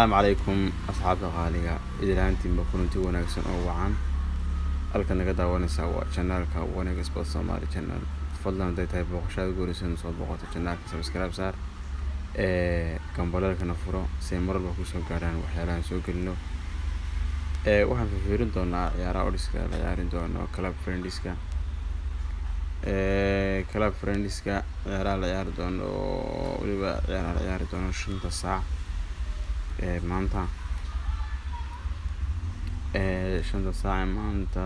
Asalaamu calaykum asxaabta qaaliga, idilhaantiinba kulanti wanaagsan oo wacan. Halka naga daawanaysaa waa channelka Wanaag Sport Somali Channel. Fadlan hadday tahay booqashaada guuraysan soo booqato channelka, subscribe saar, gambaleelkana furo si ay mar walba kusoo gaarhaan waxyaalahan soo gelino. Waxaan fiirin doonaa ciyaaraha oddska la ciyaarin doono club friendlyska, club friendlyska ciyaaraha la ciyaari doono, oo weliba ciyaaraha la ciyaari doono 5-ta saac ee maanta, 5-ta saac ee maanta.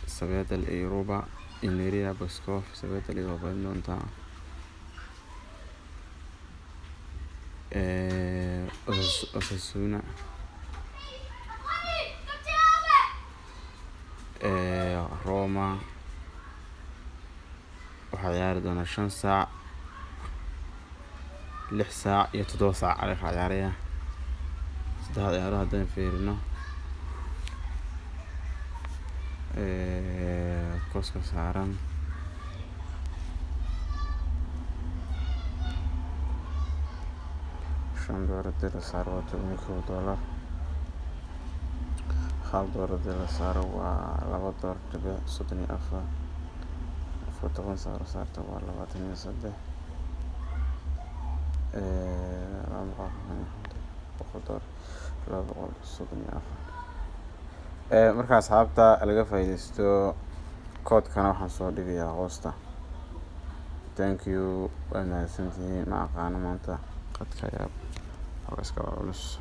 Svetl Europa, Illyria Pskov. Svetl waa badin doontaa. Osasuna, Roma waxaa ciyaari doonaa 5 saac, 6 saac iyo 7 saac ayaa kala ciyaaraya. Saddexda ciyaaro haddaan fiirino koska saaran, $5 hadii la saaro waa $11, $1 hadii la saaro waa $2.34, afar toban saaro saarta waa 23, $200, 234. Marka asxaabta laga faa'iidaysto, koodkana waxaan soo dhigayaa hoosta. Thank you, waa mahadsantihiin. Ma aqaano, maanta qadka ayaa xoogaa iska culus.